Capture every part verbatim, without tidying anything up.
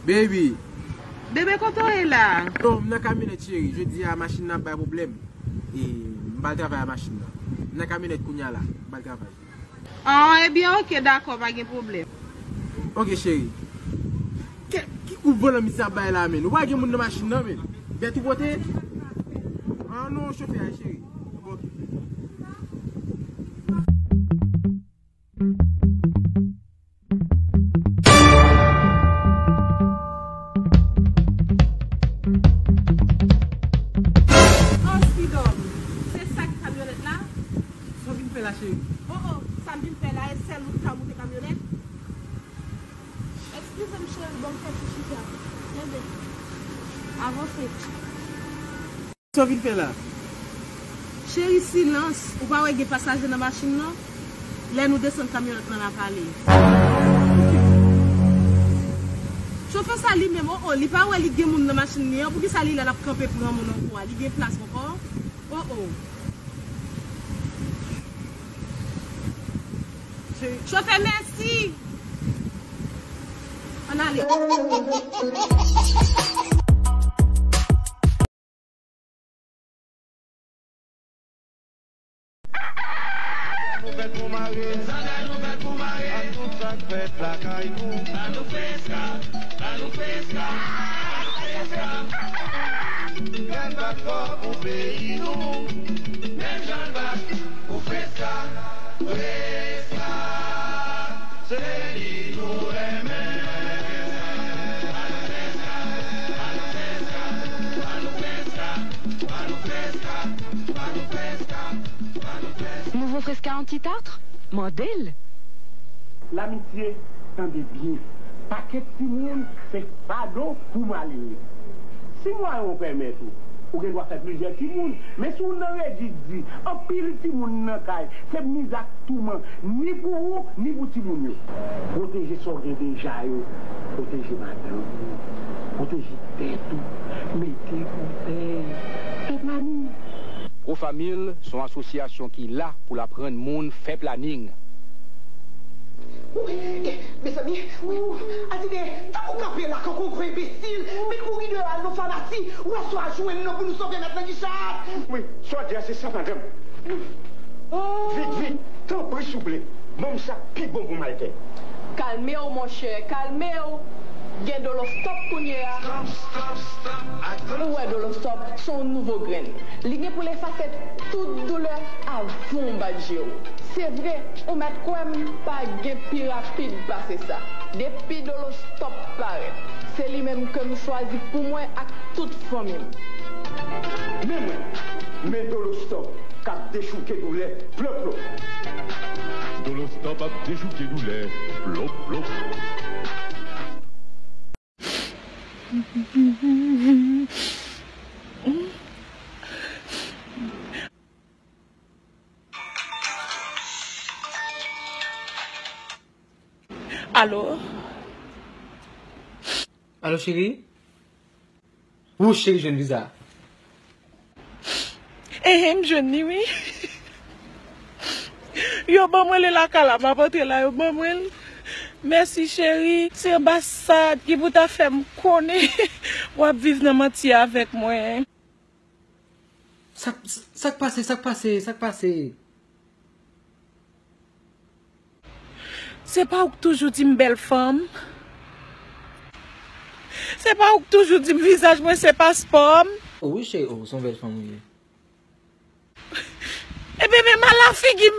Baby. Bebe, kote w ye la? Non, m nan kamyonèt, cheri. Jodi a, machin nan ap bay pwoblèm. E m pral travay a machin nan. M nan kamyonèt kounye a la. M pral travay. Ah, ebyen, oke, dakò, pa gen pwoblèm. Oke, cheri. Ki, ki kout volan misye ap bay la, menn? Ou pa gen moun nan machin nan, menn? Vèt ou pote? Ah, non, chofè a, cheri. Bon, oke. Oh, Sidòm, se sa ki kamyonèt la? Sa w vin fè la, cheri? Oh, oh, sa m vin fè la, e sèl ou ki ka moute kamyonèt? Eskize m, cheri, ban m fè ti chita. Tande. Avanse. Sa w vin fè la? Cheri, silans. Ou pa wè gen pasaje nan machin nan? Lè nou desann kamyonèt lan, n a pale. Chofè sa li menm, oh, oh, li pa wè li gen moun nan machin li an? Poukisa li la, l ap kanpe pran moun an kou a? Li gen plas ankò? Oh, oh. Chofè, mèsi. Ann ale. Nou fèt pou mare, ak tout sa k fèt lakay nou. Ba nou freska, ba nou freska, freska. Grann Bak fò pou peyi nou. Menm jan l bat pou freska, freska. Se li nou renmen. Nouveau Fresca anti-tartre? Mande l! Lamitye, tande byen. Pakèt timoun se fado pou malere. Si mwayen w pèmèt ou, ou gen dwa fè plizyè timoun. Men si w nan redi di, anpil timoun nan kay, se mizè ak touman, ni pou ou, ni pou timoun yo. Pwoteje sa w gen deja yo. Pwoteje madanm ou. Pwoteje tèt ou. Mete ou tè. Fè planin. Profamil se yon asosyasyon ki la pou l aprann moun fè planin. Wi, mezanmi, wi, Adide, tankou kanpe la, kankou gwo enbesil, vin kouri deyò al nan famasi, wè sa w a jwenn nan pou nou sove mèt Langi Chat. Wi, sa w di a se sa, madanm. Vit, vit, tanpri, souple, ban m sa k pi bon pou m al tè. Kalme w, monchè, kalme w. Gen Dolostop kounye a. Ou wè Dolostop, se yon nouvo grenn. Li gen pou l efase tout doulè avan w bat je w. Se vre, ou mèt kwè m, pa gen pi rapid pase sa. Depi Dolostop parèt, se li menm ke m chwazi pou mwen ak tout fanmi m. Men mwen, men Dolostop k ap dechouke doulè plop plop. Dolostop ap dechouke doulè plop plop. Alo? Alo, cheri? Wouch, cheri, jwenn viza. Enhen, m jwenn li, wi. Yo ban mwen li lakay la, m ap antre la, yo ban mwen l. Mèsi, cheri. Se anbasad ki pou ta fè m konnen w ap viv nan manti avèk mwen. Sa, sa k pase, sa k pase, sa k pase? Se pa ou k toujou di m bèl fanm? Se pa ou k toujou di m vizaj mwen se paspò m? O wi, cheri, o, se yon bèl fanm ou ye. Ebyen, men mal a figi m.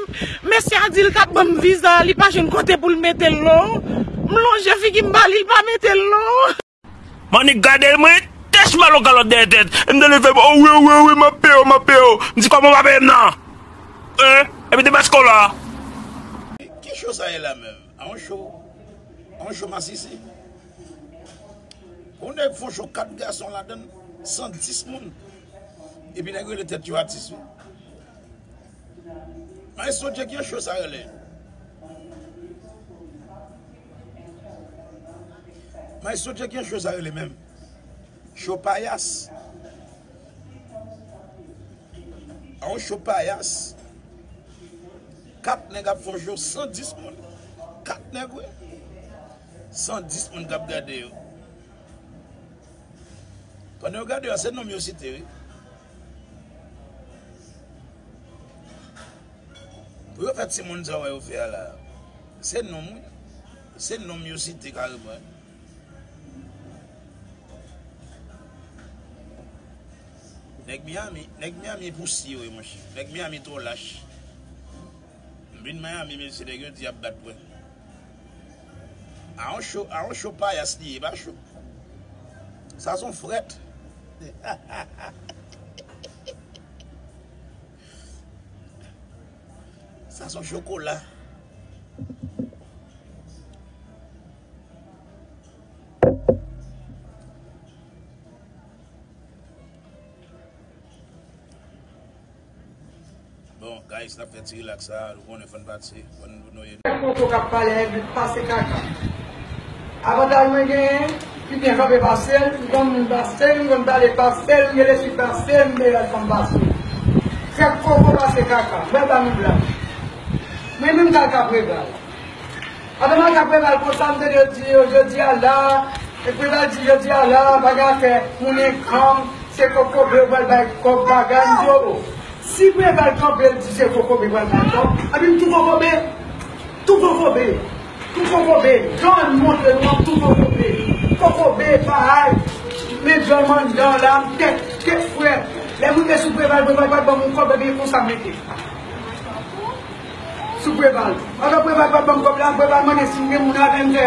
Mesye a di l k ap ban m viza, li pa jwenn kote pou l mete l non. M lonje figi m ba li, li pa mete l non. M annik gade l, mwen tèch mal yon kalòt dèyè tèt. E m tande l fè m, o wi, o wi, o wi, m ap peye w, m ap peye w. M di, kòman w pa peye m nan? Hein? Epi debaske w la. Ki cho sa ye la menm? A yon cho, a yon cho masisi. Yon nèg fè yon cho kat gason ladann, san dis moun. Epi nèg rele tèt yo atis wi. Maestro Djeki, an cho sa rele? Maestro Djeki, an cho sa rele menm? Cho payas. A yon cho payas. Kat nèg ap fè yon cho, san dis moun. Kat nèg wi. San dis moun k ap gade yo. Pandan yo gade yo, se nonm yo site, wi. Pou yo fè timoun sa w wè yo fè a la, se nonm, wi. Se nonm yo site kareman, wi. Nèg Miami, nèg Miami pousye, wi, monchè. Nèg Miami twò lach. M vin Miami, mesye, nèg yo di y ap bat mwen. A yon cho, a yon cho payas li ye, pa cho. Sa se yon frèt. Sa se yon chokola. Bon, guys, n ap fè ti rilaks sa, nou konnen fò n pati, fò n nou ye. Kòkòbe k ap pale, pase kaka. Avantaj mwen genyen, pi byen kanpe pase l, m konn moun pase l, m konn pale pase l, m gen lespri pase l, m meyè fanm pase l. Kòkòbe pase kaka, mwen pa moun blan. Mwen menm kaka Preval. Avan m al Preval konsa, m tande yo di yo jodi a la, e Preval di jodi a la, pa gen afè moun enkanm, se kokobe yo pral bay kòb bagay, m di yo, o. Si Preval kanpe, l di se kokobe pral bay kòb, anben m tou kokobe, tou kokobe, tou kokobe, jan l montre nou an, tou kokobe, kokobe, paray, men djòl m anndan la, m tèt, tèt frèt, lè m rive sou Preval, Preval pral ban m yon kòb, ebyen konsa m rete. Sou Preval. Pandan Preval pa ban m kòb la, Preval mande si m gen moun avè m, m fè.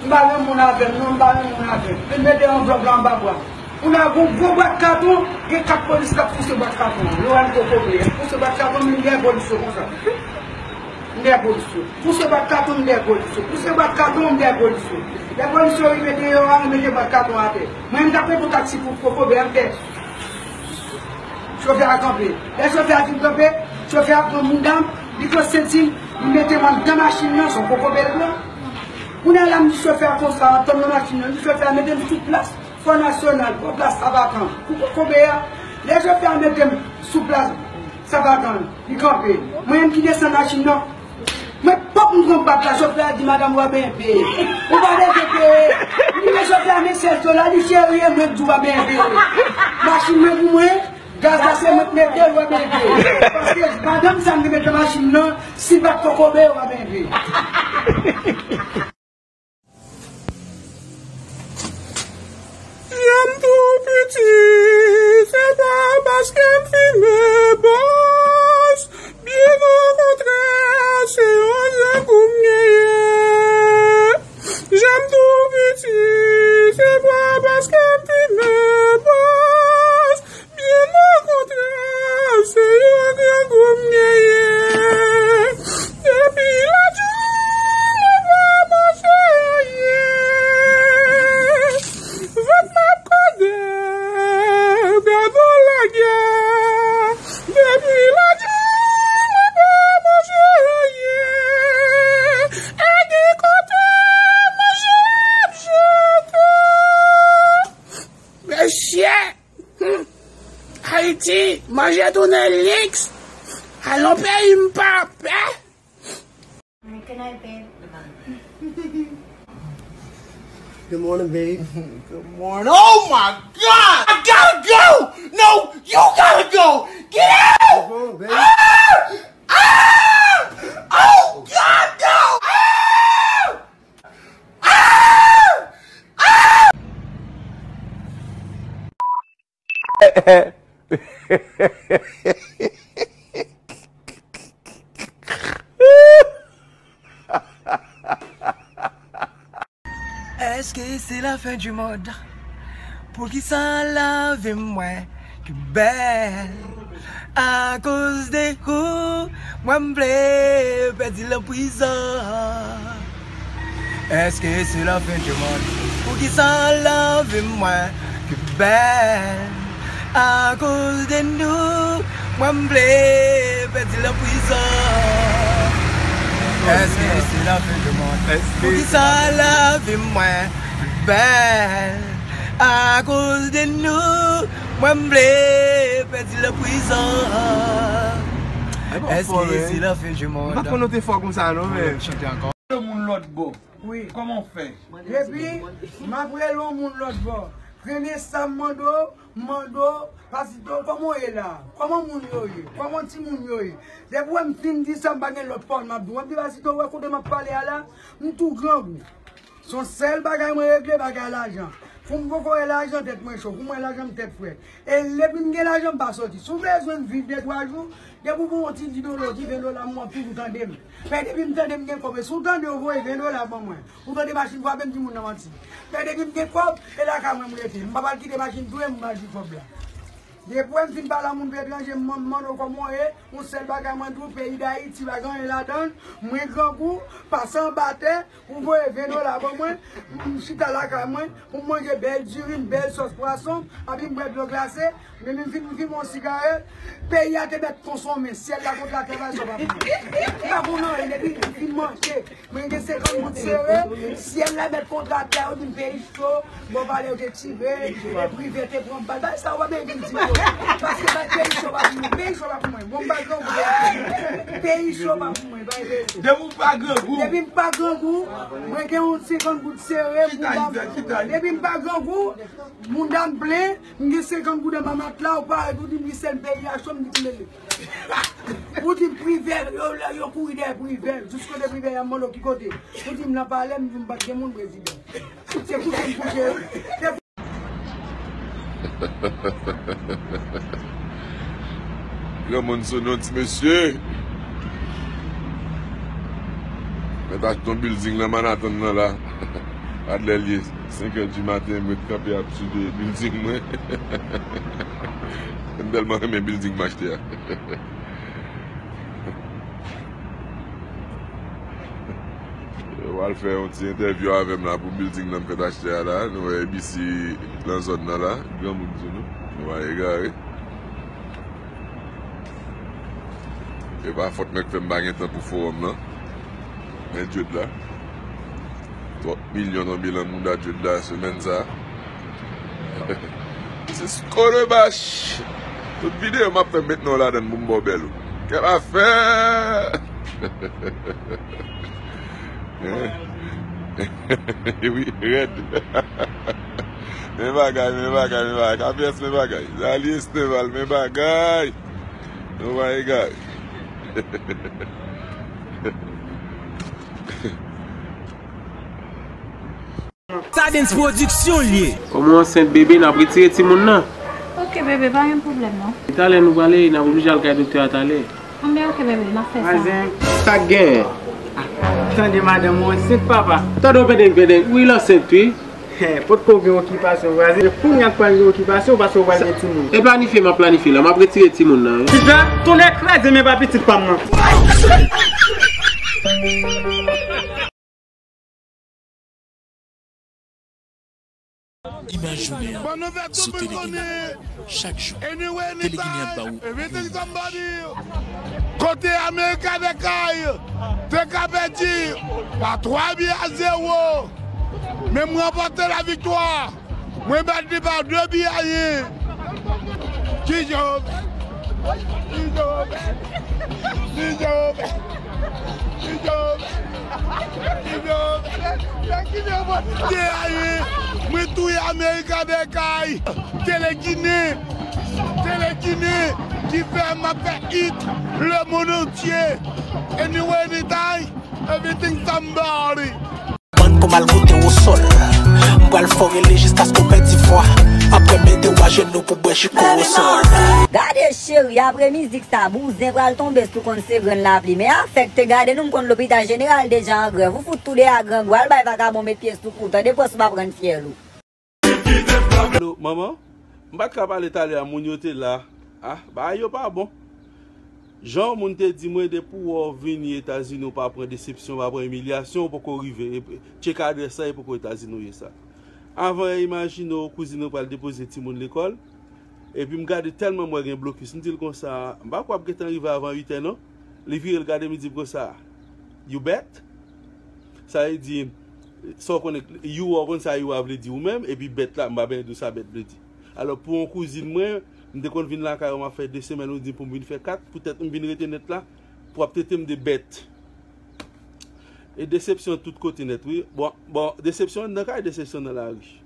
M pa gen moun avè m, non, m pa gen moun avè m. Li mete anvlòp la anba bra. Kounye a, gon gwo bwat katon, gen kat polis k ap pouse bwat katon an. Yo wè m kokobe, y ap pouse bwat katon, men m dèyè polis yo konsa. M dèyè polis yo. Pouse bwat katon, m dèyè polis yo. Pouse bwat katon, m dèyè polis yo. Lè polis yo rive dèyè a, yo mete bwat katon atè. Mwen, m t ap rete yon taksi pou kokobe a, m fè. Chofè a kanpe. Lè chofè a fin kanpe, chofè a pran mouda m, li pran senti m, li mete m anndan machin nan, se yon kokobe l pran. Kounye a la, m di chofè a konsa, antann nan machin nan, m di chofè a mete m sou plas Fò Nasyonal, bò plas Sabakan, pou kokobe a. Lè chofè a mete m sou plas Sabakan, li kanpe. Mwen menm ki desann machin nan, mwen pòp m pran bat la, chofè a di, "Madanm, w a benbe. Ou pa bezwen peye." M di, "Men chofè a, men sèz dola, li serye, mwen k di w a benbe." Machin mwen pou mwen, gaz la se mwen k mete l, w a benbe. Paske madanm sa m te mete nan machin nan, si l pa t kokobe, w a benbe. Lè m tou piti, se pa paske m fimen bòs, byen okontrè, se yon grangou m genyen. Lè m tou piti, se pa paske m fimen bòs, byen okontrè, se yon grangou m genyen. Depi lòt jou, mwen pa manje anyen. Vant m ap kode, gade lagè. Depi lòt jou, mwen pa manje anyen. E gen kote manje ap jete. Mesye! Hmm. Ayiti, manje tounen liks. Al nan peyi m pa pè. Good night, babe. Good morning, babe. Good morning. Oh my God! I gotta go! No, you gotta go! Get out! What's wrong, babe? Ah! Ah! Oh God, no! Ah! Èske se lafen di mond? Poukisa lavi mwen ki bèl? Akoz de ou, mwen m vle pèdi l an prizon. Èske se lafen di mond? Poukisa lavi mwen ki bèl? Akoz de nou, mwen m vle pèdi l an prizon. Èske se lafen di mond? Poukisa lavi mwen ki bèl? Akoz de nou, mwen m vle pèdi l an prizon. Èske se lafen di mond? M pa t konn nou te fò konsa non, men. Chante ankò. Moun lòt bò. Wi. Kòman w fè? Epi, m ap rele yon moun lòt bò. Premye sa m mande w, m mande w, Pasito, kòman w ye la? Kòman moun yo ye? Kòman timoun yo ye? Depi w wè m fin di sa, m pa gen lòt pawòl m ap di w. W ap di, Pasito, w wè kote m ap pale a la? M tou grangou. Se yon sèl bagay mwen regle, bagay lajan. Pou m poko wè lajan, tèt mwen cho. Pou m wè lajan, m tèt frèt. E depi m gen lajan, m pa soti. Si w bezwen m viv de twa jou, depi w voye yon ti di dola, ti ven dola, m ap toujou tande m. Men depi m tande m gen kòb, e si w tande yo voye ven dola ban mwen, ou tande machin frape m, di moun nan manti. Men depi m gen kòb, e lakay mwen m rete. M pa pral kite machin touye m, m al jwi kòb la. Depi w wè m fin pale a moun etranje, m mande w kòman w ye, yon sèl bagay mwen di w, peyi Dayiti pa gen anyen ladan l, mwen grangou, pase anba tè, ou voye ven dola ban mwen, m chita lakay mwen, pou m manje bèl diri, bèl sòs pwason, epi m bwè dlo glase, men m fin, m fimen yon sigarèt, peyi a te mèt konsonmen, syèl la kont latè, pa sa w pa pou mwen. M pa pou nan anyen, depi m fin manje, mwen gen senkant goud sere, syèl la mèt kont latè, yo di m peyi cho, bon, valè yo te tire, e Privè te pran bal. Bay sa, w pa bezwen vin di m yo. Paske bay peyi cho pa pou mwen, peyi cho pa pou mwen. Bon, m pa grangou, peyi cho pa pou mwen, bay peyi cho. Depi w pa grangou. Depi m pa grangou, mwen gen yon senkant goud sere, mouda m. Depi m pa grangou, mouda m plen, m gen senkant goud anba matla, ou parèt, ou di m ki sèl peyi a cho, m di ki mele. Ou di m Privè, yo, yo kouri dèyè Privè, jis kote Privè y ap mande w ki kote. Ou di m nan palè, m di m pa t gen moun prezidan. Se kouche m kouche. Granmoun sou non ti mesye. Mwen t achte yon building nan Manhattan nan la. Adlè l ye, senk è di maten, mwen t kanpe ap swive building mwen. M tèlman renmen building m achte a. Yo pral fè yon ti entèvyou avè m la pou building nan m fèk achte a la. Nou wè A B C nan zòn nan la. Granmoun di nou. Nou pa egare. E pa fòt mwen k fè m pa gen tan pou fowòm nan. Men Djed la. Twòp milyon tonbe nan mouda Djed la semèn sa. Se Skolobach. Tout videyo m ap fè m met non ladan l pou m ba w bèl ou. Kèl afè! Wi, rèd. Men bagay, men bagay, men bagay. K P S, men bagay. Zali Esteval, men bagay. Nou pa egare. Tadens Production l ye. Kòm ou ansent bebe, n ap retire timoun nan. Ok bebe, pa gen pwoblèm non. E talè nou prale, n ap oblije al kay doktè a talè. Anben ok bebe, n ap fè sa. Vwazen, sa k genyen? Tande madanm ou ansent papa. Tande w pendeng pendeng, wi l ansent wi. Potko gen okipasyon vwazen, kounye a k pral gen okipasyon paske w pral gen timoun. E planifye m ap planifye la, m ap retire timoun nan wi. Kisa? Tonnè kraze men pa pitit pa m nan. Imaj ou menm sou Tele Ginen. Chak jou, Tele Ginen ap ba ou yon imaj. Kote America Bekay te ka pèdi pa twa bi a zewo, men m ranpòte laviktwa. Mwen bat li pa de bi a yen. Kijan w fè? Kijan w fè? Kijan w fè? Kijan w fè? Kijan w fè? Kijan w fè? De a yen. Mwen touye America Bekay. Tele Ginen. Tele Ginen ki fè m ap fè hit le monde entier. Anyway, anytime, everything somebody. Bann pou m al goute w o sòl. M pral fò rele jiskaske w pèdi vwa. Apre m mete w ajenou pou bwè jiko o sòl. Gade cheri, apre mizik sa, bouzen pral tonbe si w konn se grenn lapli. Men afèkte, gade nou, m konn lopital jeneral deja an grèv. Ou fout toude a grangou, al bay vakabon met pye sou kou, tande pwès ou p ap rann fyèl ou. Alo, manman? M pa t ka pale talè a, moun yo te la. Ah, bagay yo pa bon. Jan yon moun te di mwen, depi w wè w vini Etazini, w pa pran desepsyon, w pa pran imilyasyon, w poko rive. E, tcheke adrès la, e poko Etazini w ye sa. Avan yè, imajine w, kouzin ou pral depoze timoun lekòl. Epi m gade tèlman m wè gen blokis, m di l konsa, m pa kwè w ap gentan rive avan uit è non. Li vire l gade m, li di m konsa, "You bet?" Sa vle di, sa w konnen, you a, w konn sa you a vle di ou menm, epi bet la, m pa bezwen di w sa bet vle di. Alò, pou yon kouzin mwen, m te konn vin lakay ou, m ap fè de semèn, ou di pou m vin fè kat, poutèt m vin rete nèt la, pou w ap trete m de bet. E desepsyon tout kote nèt, wi. Bon, bon, desepsyon anndan kay, desepsyon nan lari.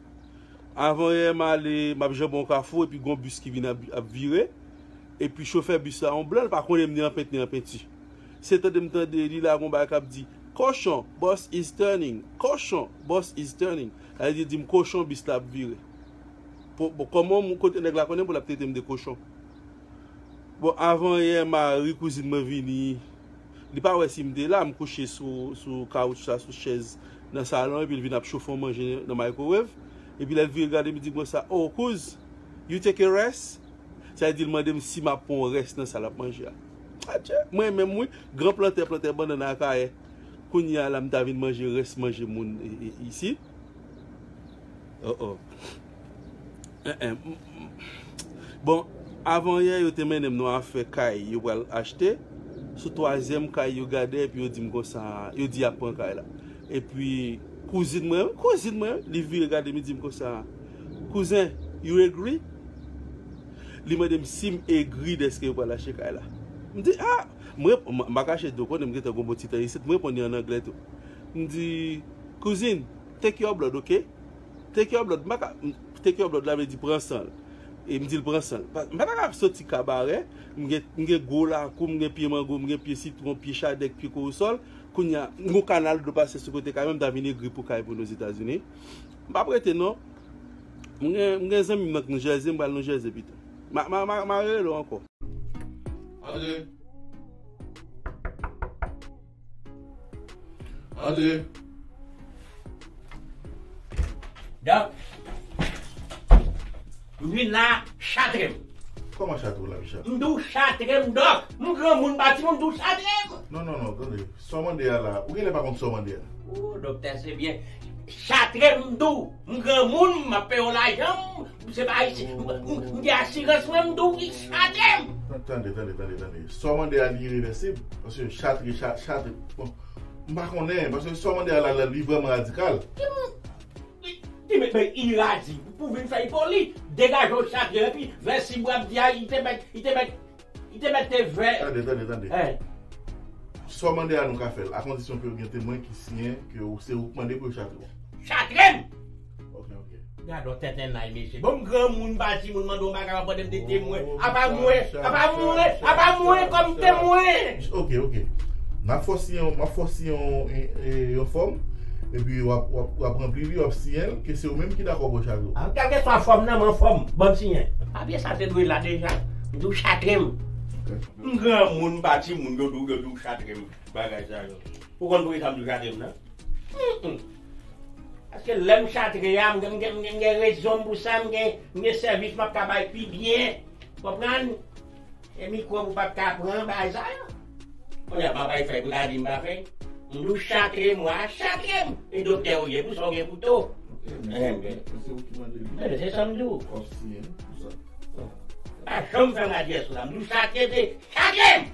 Avan yè m ale, m ap janbe yon kafou, epi gon bis ki vin ap, ap vire. Epi chofè bis la, yon blan, li pa konnen m ni an pent ni an penti. Se tande m tande li la, gon bagay k ap di, "Cochon, bus is turning. Cochon, bus is turning." Sa vle di, di m, "Kochon, bis la ap vire." Bon, bon, kòman moun kote nèg la konnen pou l ap trete m de kochon? Bon, avan yè, mari kouzin mwen vini. Li pa wè si m te la, m kouche sou, sou kawoutch la, sou chèz nan salon, epi l vin ap chofe yon manje nan microwave. Epi lè l vire gade m, li di m konsa, "Oh, kouz, you take a rest?" Sa vle di l mande m si m ap pran yon rès nan sa l ap manje a. Adje, mwen menm wi, gran plantè, plantè bannann Akayè. Kounye a la, m ta vin manje rès manje moun i-, i-, isi. Oh, oh. Eh, eh, m, m. Bon, avan yè, yo te mennen m nan afè kay yo pral achte. Sou twazyèm kay yo gade, epi yo di m konsa, yo di y ap pran kay la. Epi, kouzin mwen, kouzin mwen, li vire gade m, li di m konsa, "Kouzen, you agree?" Li mande m si m egri dèske yo pral achte kay la. M di, "Ah!" M rep-, m, m pa kache di w, konnen m gentan gon bon ti tan isit, m reponn li an anglè tou. M di, "Kouzin, take your blood, ok? Take your blood." M pa ka, m, take your blood la vle di pran san l. E m di l pran san l. Pa, m pa ta ka soti Kabarè, m gen, m gen gwo lakou, m gen pye mango, m gen pye sitwon, pye chadèk, pye korosòl. Kounye a, m gon kanal dlo pase sou kote kay mwen, m ta vin egri pou kay pou n Ozetazini. M p ap rete non. M gen, m gen zanmi m nan k New Jersey, m pral New Jersey pito. Ma, ma, ma, ma rele w ankò. Antre. Antre. Dòk, m vin la, chatre m. Kòman chatre w la, Michel? M di w chatre m, Dòk. M granmoun, m pa timoun, m di w chatre m. Non, non, non, tande. Sa w mande a la, ou genlè pa konn sa w mande a. O, doktè, se byen. Chatre m, m di w. M granmoun, m ap peye w lajan m. Se pa isi. M, m, m gen asirans mwen, m di w, chatre m. Tande, tande, tande, tande. Sa w mande a, li irevèsib. Paske chatre, cha-, chatre. Bon, m pa konnen. Paske sa w mande a la, la, li vrèman radikal. Ki m-, li, li met men iradi pou vin fè l poli. Degaje w chatre, epi vèsib w ap di a, li te mèt, li te mèt Li te mèt te vè. Tande, tande, tande. Sa w mande a nou ka fè l, a kondisyon ke w gen temwen ki siyen ke w, se ou k mande pou yo chatre w. Chatre m! Ok, ok. Gade yon tenten nay, mesye. Bon, m granmoun, m pa timoun, mande yon bagay, w ap mande m de temwen. Apa mwen, apa mwen, apa mwen kòm temwen! Ok, ok. M ap fè w siyen, m ap fè w siyen yon, e, e, yon fòm. Epi w ap, w ap, w ap ranpli li, w ap siyen l, ke se ou menm ki dakò pou yo chatre w. A, kèlkeswa fòm nan, men fòm, ban m siyen. Papye sa te dwe la deja. M di w chatre m. M granmoun, m pa timoun, yo di w, yo di w chatre m. Bagay sa yo. Ou konn poukisa m di w chatre m nan? Mm, mm. Paske lè m chatre a, m gen, m gen, m gen, m gen rezon m pou sa, m gen, m gen sèvis m ap ka bay pi byen. Konprann? E mikwòb ou p ap ka pran bagay sa yo. Kounye a, m ap bay fèy pou ta di m pa fèy. M di w chatre m, w a chatre m. E doktè ou ye, pou sa ou gen kouto. Ok, men se, men se ou ki mande li. Men se sa m di w. W ap siyen pou sa. Pa janm fè m adyès ou la. M di w chatre, se chatre m.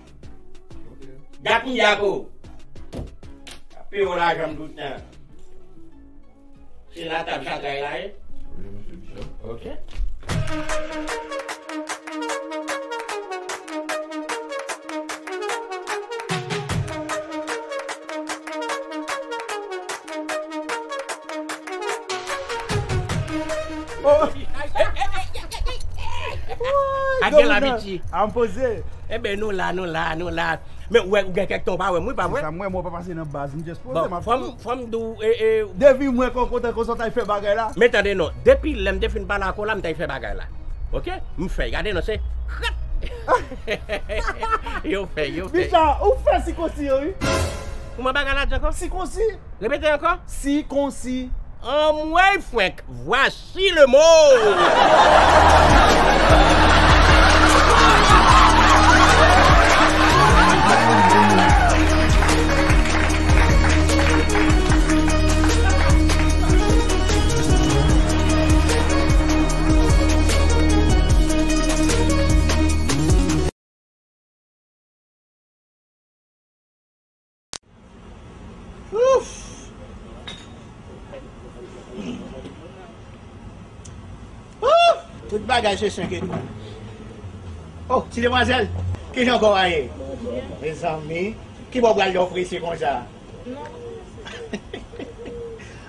Ok. Dak m di a pou. Ap peye w lajan m tout tan. Se la tab chatray la ye? Wi, mesye Michel. Ok. Oh! A gen labiti. A m poze. Enben, nou la, nou la, nou la. Men ou wè, ou gen kèk tan ou pa wè m, wi, pa vre? Se sa m wè, mwen pa pase nan baz, m just poze, m ap fè. Bon, fò m, fò m di w, e, e, depi m wè kòkòt kontan konsa w t al fè bagay la. Men tande non, depi lè m te fin pale ak ou la, m t al fè bagay la. Ok? M fè, gade non, se yo fè, yo fè. Bicha, ou fè sikonsi yo, wi. Kòman bagay la di ankò? Sikonsi. Repete ankò. Sikonsi. Anmwey fwenk, voici le mot. Ouf! Ouf! Tout bagay se senk etwal. Oh, ti demwazèl, kijan kò w a ye? Mezanmi, ki bò w pral lè w prese konsa?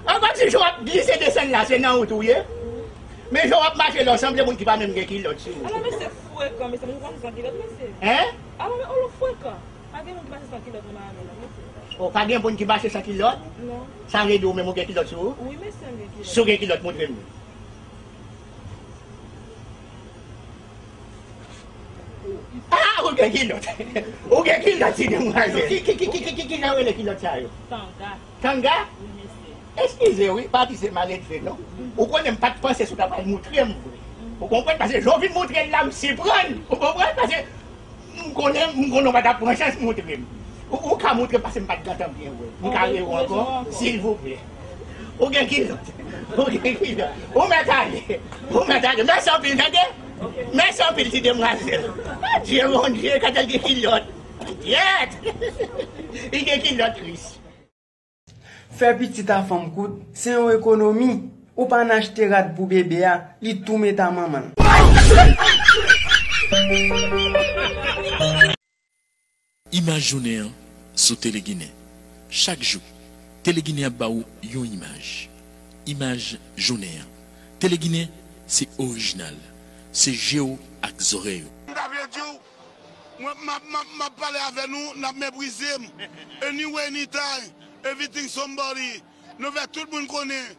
An, kòmsi jan w ap glise desann la, se nan wout ou ye? Men jan w ap mache la, w sanble moun ki pa menm gen kilòt sou ou. Alò, mesye frekan, mesye, mwen pa san kilòt, mesye. Hein? Alò, men, ou frekan. Pa gen moun ki mache san kilòt nan mache la, mesye. Oh, pa gen moun ki mache san kilòt? Non. Sa vle di ou menm ou gen kilòt sou ou? Wi, mesye, m gen kilòt. Si w gen kilòt, montre m. Ah, ou gen kilòt. Ou gen kilòt, ti demwazèl. Ki, ki, ki jan yo rele kilòt sa yo? Tanga. Tanga? Wi, mesye. Eskize wi, pa di se maledve non. Ou konnen m pa t panse si w ta pral moutre m vre. Ou konprann? Paske jan w vin moutre l la, m siprann. Ou konprann? Paske m konnen, m konnen w pa t ap pran chans moutre m. Ou, ou ka moutre m paske m pa t gentan byen wè. M ka rele w ankò, silvouplè. Ou gen kilòt. Ou gen kilòt. Ou mèt ale. Ou mèt ale. Mèsi anpil, tande? Mèsi anpil, ti demwazèl. Adye, Bondye, gade l gen kilòt. Yèt! Li gen kilòt, Kris. Fè pitit a fanm kout, se yon ekonomi. Ou pa nan achte rad pou bebe a, li tou met a manman l. Imaj jounen an sou Tele Ginen. Chak jou, Tele Ginen ap ba ou yon imaj. Imaj jounen an. Tele Ginen, se orijinal. Se je w ak zòrèy ou. M ta vle di w, mwen, m ap, m ap, m ap pale avè nou, n ap meprize m. Anyway, anytime, everything somebody. Nou fè tout moun konnen,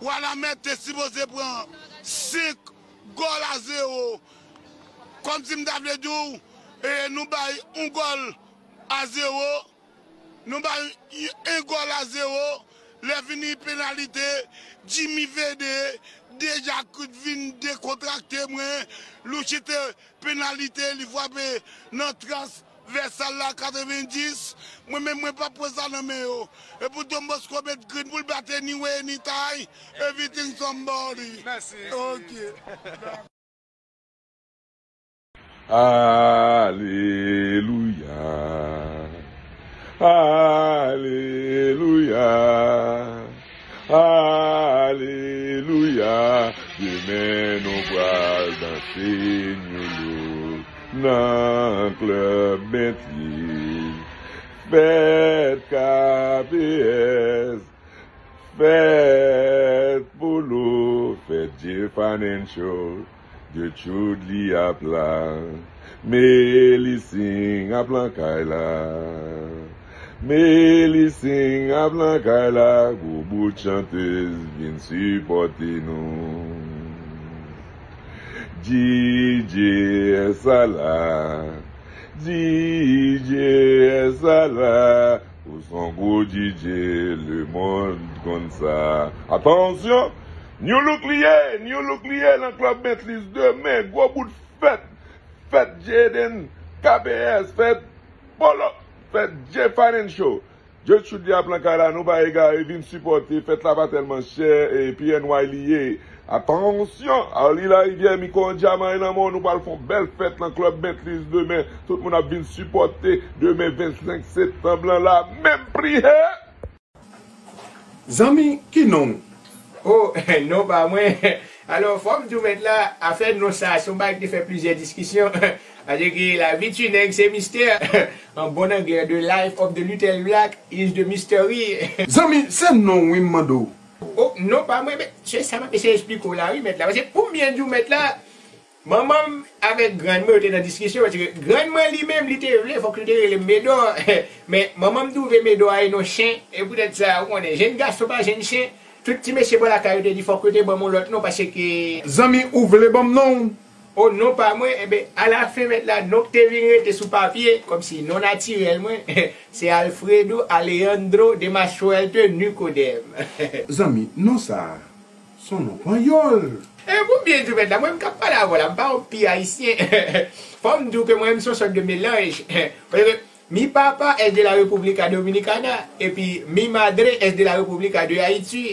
Wanament te sipoze pran senk gòl a zewo. Kòmsi m ta vle di w, e, nou bay yon gòl a zewo. Nou bay y-, yon gòl a zewo. Lè vini penalite, Jimmy Vede deja k-, vin dekontrakte mwen. Louchite penalite, li frape nan transvèsal la, katrevenndis. Mwen menm, mwen p ap pran sa nan men yo. E pou Don Bosco met green pou l bat anyway, anytime, everything somebody. Mèsi. Ok. Alelouya. Alelouya. Alelouya. Demen nou pral danse New Look nan klèb Bentley. Fèt K P S. Fèt Polo, fèt J Financial, Gertrude li ap la, Melising ap lan kay la, Melising ap lan kay la, gwo bout chantez vin sipòte nou. D J Sala, D J Sala, ou s on gwo D J, lemonn konn sa. Atansyon! New Look li ye, New Look li ye nan klèb Bentley's demen, gwo bout fèt, fèt Jaden, K P S, fèt Polo, fèt J Financial. Gertrude li ap lan kay la, nou pa egare, vin sipòte, fèt la pa tèlman chè, e P N Y li ye. Atansyon! Arly Larivière, mikwo an dyaman e nan men w, nou pral fè yon bèl fèt nan klèb Bentley's demen. Tout moun ap vin sipòte demen vennsenk septanm lan la, menm pri, he! Zanmi, ki non w? Oh, non pa mwen. Alò, fò m di w mèt la, afè non sa a, se yon bagay ki te fè plizyè diskisyon. Paske la vi ti nèg se mistè. An bon anglè, the life of the little black is the mystery. Zanmi, se non w wi m mande w. Oh, non pa mwen, men se sa m ap eseye esplike w la wi mèt la. Paske pou m byen di w mèt la, manman m avèk grann mwen yo te nan diskisyon, paske grann mwen li menm, li te vle, fòk li te rele m Medò. Men manman m twouve Medò a e non chen, e poutèt sa, ou konnen, jenn gason pa jenn chen. Tout ti mesye bò lakay yo te di, fòk yo te ban m yon lòt non, paske. Zanmi, ou vle ban m non w? Oh, non pa mwen, enben, alafen mèt la, non k te vin rete sou papye, kòmsi non natirèl mwen, se Alfredo Alejandro de Massuelte Nicodème. Zanmi, non sa a, s on non panyòl. E pou m byen di w mèt la, mwen m k ap pale avè w la, m pa yon pi ayisyen. Fò m di w ke mwen menm s on sòt de melanj. Paske mi papa es de la República Dominicana, epi mi madre es de la República de Haití.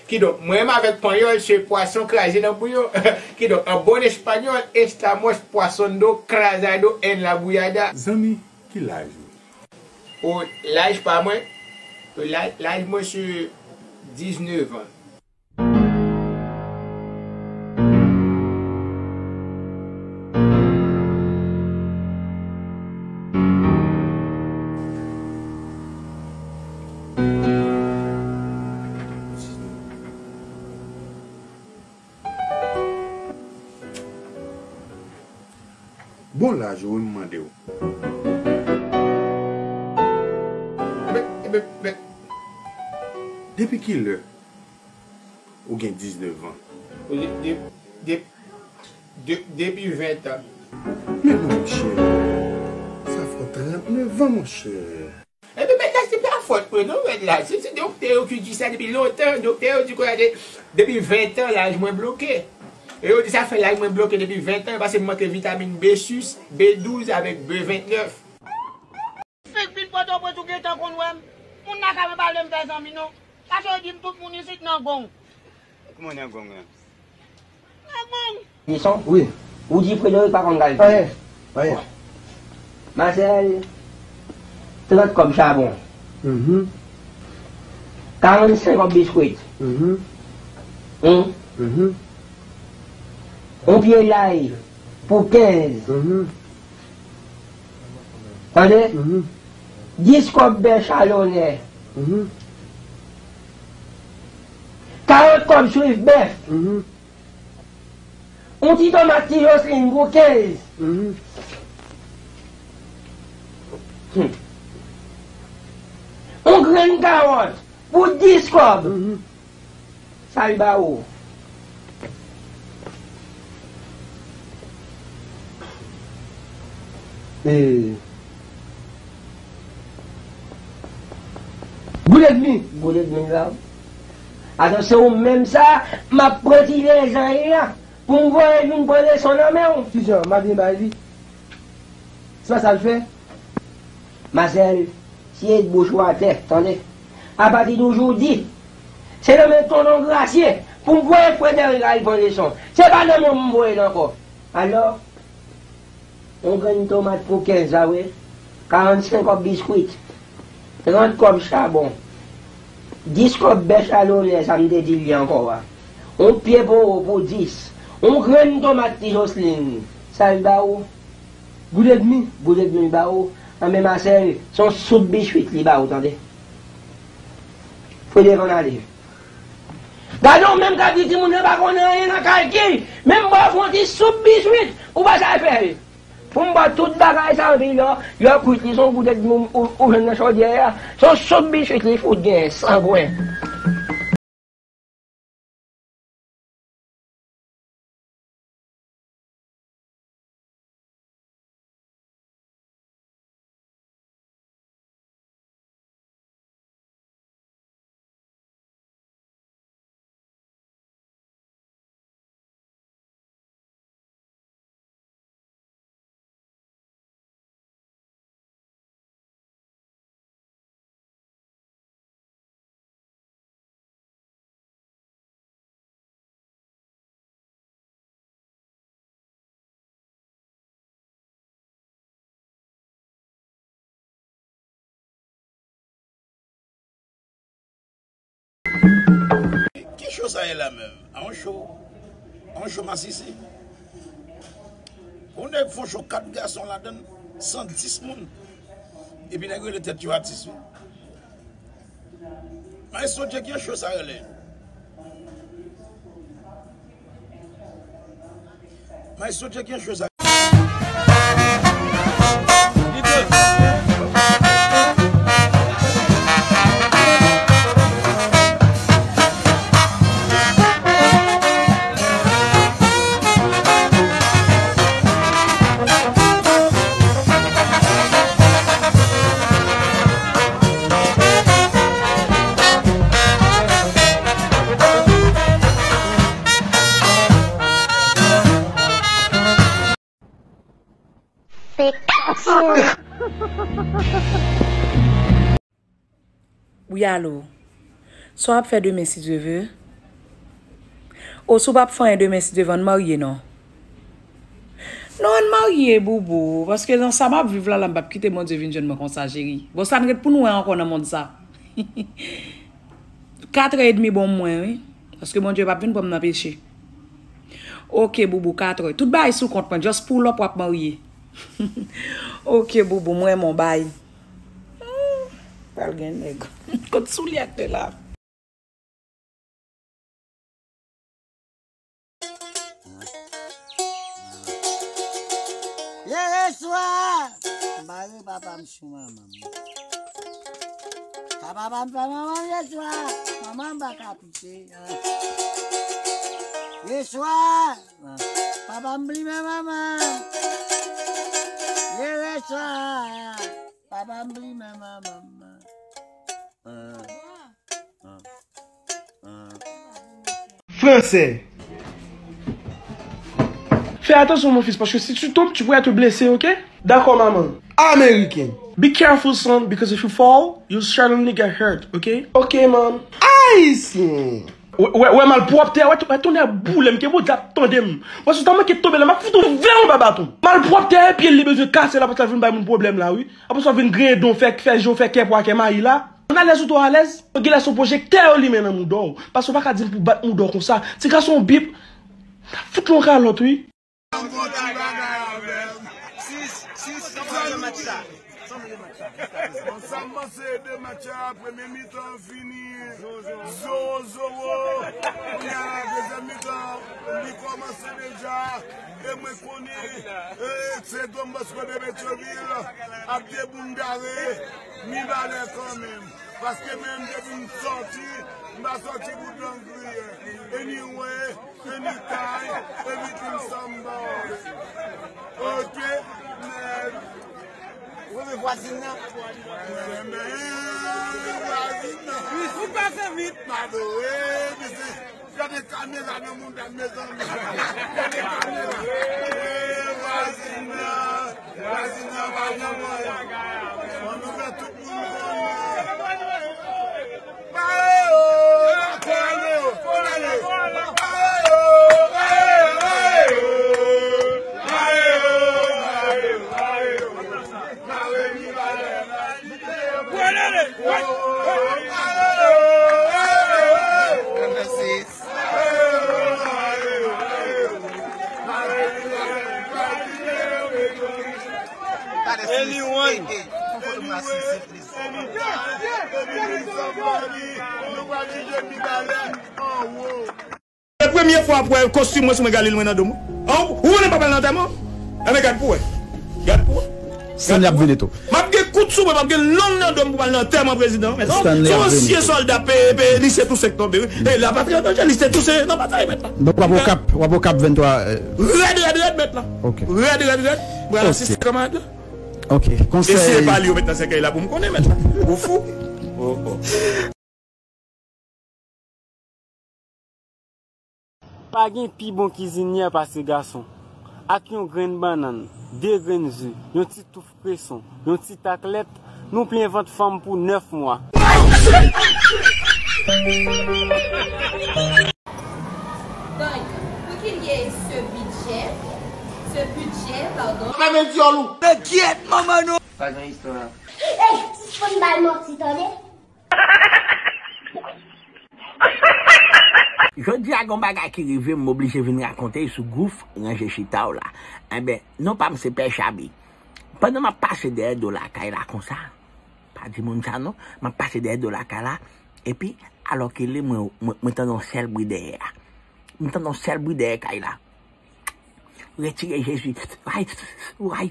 Kidonk, mwen menm avèk panyòl, se pwason kraze nan bouyon. Kidonk, an bon espanyòl, estamos pasando crazado en la bullada. Zanmi, ki laj ou? O, laj pa mwen, laj, laj mwen se diznèf an. Bon laj ou wi m mande w. Ebyen, ebyen, ebyen, depi kilè ou gen diznèf an? De, de, de, de, depi ven tan. Men monchè, sa fè trannèf an, monchè. Ebyen, men la, se pa fòt mwen, non, rèd la. Se, se doktè yo ki di sa depi lontan. Doktè yo di kounye a de, depi ven tan, laj mwen bloke. E yo di sa fè laj mwen bloke depi ven tan, paske m manke vitamin B sis, B douz avèk B vennèf. Fèk vin Pòtoprens ou gentan konn wè m. Moun nan ka pa pale m fè zanmi non. Paske yo di m tout moun isit nan gong. Kòman nan gong lan? Nan gong. Dison? Wi. Ou di Frederic pa konn kalkile. Anyen. Anyen. Bon. Marcel, trant kòb chabon. Mhm. Karannsenk kòb biskwit. Mhm. Hum? Mhm. On pye lay pou kenz. Mhm. Tande? Mhm. Dis kòb bèch a lonè. Mhm. Karant kòb swif bèf. Mhm. On ti tomat ti Jocelyn pou kenz. Mhm. Hmm. On grenn kawòt pou dis kòb. Mhm. Sa l ba ou? E, goud edmi. Goud edmi l ba ou? Atò, se ou menm sa, m ap pran ti lezay la pou m voye vin pran leson nan men w. Kijan? M ap vin bay li. Se pa sa l fè? Marcel, tiye bouch ou atè, tande? Apati de jodi, se nan men tonton Grasye pou m voye Frederic al pran leson. Se pa nan men w m voye l ankò. Alò, on grenn tomat pou kenz la, wi. Karannsenk kòb biskwit. Trant kòb chabon. Dis kòb bèch a lonè, sa m te di li ankò a. On pye powo pou dis. On grenn tomat ti Jocelyn. Sa l ba ou? Goud edmi. Goud edmi l ba ou? Anben Marcel, se on soup biswit li ba ou, tande. Frederic ann ale. Gade w menm k ap di timoun nan pa konnen anyen nan kalkil. Menm ba w fè on ti soup biswit, ou pa sa fè l. Pou m ba w tout bagay sa, anpi lè, lè w kwit li, se on goud edmi ou, ou, ou jwenn nan chodyè a. Se on soup biswit li fout genyen, sangwen. Ki cho sa ye la menm? A yon cho, a yon cho masisi. Yon nèg fè yon cho kat gason ladann, san dis moun. Epi nèg rele tèt yo atis wi. Maestro Dje, ki cho sa rele? Maestro Dje, ki cho sa? Wi, alo. Sa w ap fè demen, si Dye vle? O, si w p ap fè anyen demen, si Dye vle, ann marye, non? Non, ann marye, boubou. Paske nan sa m ap viv la, la, m p ap kite Bondye vin jwenn mwen konsa, cheri. Bon, sa n ret pou n wè ankò nan mond sa. Katrè edmi bon mwen, wi. Paske Bondye p ap vin pran m nan peche. Oke, boubou, katrè. Tout bagay sou kont mwen. Just pull up, w ap marye. Oke, boubou, m renmen w, bay. Hmm, pral gen nèg. Kot soulye ak te la? Yeah. Yeswa! M bare papa m sou manman m. Ka papa m fè manman m yeswa! Manman m pa ka pite. Yeswa! Papa m blimen manman m. Yeswa! Papa m blimen manman m. Fransè. Fais attention, mon fils, parce que si tu tombes, tu pourrais te blesser, ok? Dakò, manman. Ameriken. Be careful, son, because if you fall, you'll certainly get hurt, ok? Ok, mom. Ayisyen. Wè, wè, wè malpwòpte a, wè, wè tonnè boule m, ke Bondye ap tande m. Wè si w ta manke tonbe la, m ap fout ou vè anba baton. Malpwòpte a, e pye l li bezwen kase la, paske l vin bay moun pwoblèm la, wi. Apre sa, w vin griyen don, fè, fè je w fè kè pwa kè mayi la. Ann alèz ou twò alèz. Genlè se yon pwojektè yo limen nan mouda w. Paske w pa ka di m pou bat mouda w konsa. Ti gason bip. Fout yon kalòt, wi. Yon ti bagay avè m. Sis, sis, kòman de match sa? Bon, sa m panse de match la, premye mitan fini zewo zewo. Kounye a, dezyèm mitan, li kòmanse deja. E mwen konnen, e, se Don Bosco de Petyonvil ap deboundare Mibalè kanmenm. Paske menm depi m sòti, m pa sòti pou dangriye. Anyway, anytime, everything somebody. Ok, man. Ou renmen vwazin nan? Mwen renmen vwazin nan. Ou pase vit. Padre, mesi. Gade kamera nan mouda m, mezanmi. Gade kamera. E vwazin nan. Vwazin nan pa janm anyen. Fò nou fè tout moun konnen. Mayo! Fò ale yo! Fò ale yo! Mayo! Mayo! Mayo! Mayo! Mayo! Anyone. E premye fwa pou wè kostim mwen sou mwen, galil mwen nan do m. An, ou konnen papa l nan antèman? Enben gad pou wè. Gad pou wè. Stanley ap vini tou. M ap gen kout sou mwen, m ap gen lang nan do m pou m al nan antèman prezidan. Mèt, se yon ansyen sòlda pe, pe, lise Tousen k tonbe, wi. E la patri an danje, lise Tousen nan batay, mèt la. Donk w ap Okap, w ap Okap venntwa, euh. Rèd, rèd, rèd, mèt la. Ok. Rèd, rèd, rèd. Mwen al asiste kanmarad la. Ok. Konsèy. Eseye pale yo mèt nan sèkèy la pou m konnen, mèt la. Ou fou? Oh, oh. Pa gen pi bon kizinyè pase gason. Ak yon grenn bannann, de grenn ze, yon ti touf kreson, yon ti tak lèt, nou plen vant fanm pou nèf mwa. Donk, pou ki l ye ce budget, ce budget, pardon. Fèmen dyòl ou! Men gyèt manman nou! Pa gen istwa. Ey, sispann bay manti, tande? Jodi a, gen yon bagay ki rive m, m oblije vin rakonte l sou Gouf Ranje Chita w la. Enben, non pa m se Pè Chabi. Pandan m ap pase dèyè do lakay la konsa, pa di moun sa non, m ap pase dèyè do lakay la, epi, alòkile, mwen, mwen, mwen tande yon sèl bri dèyè a. M tande yon sèl bri dèyè kay la. Retire Jezi. Way, way,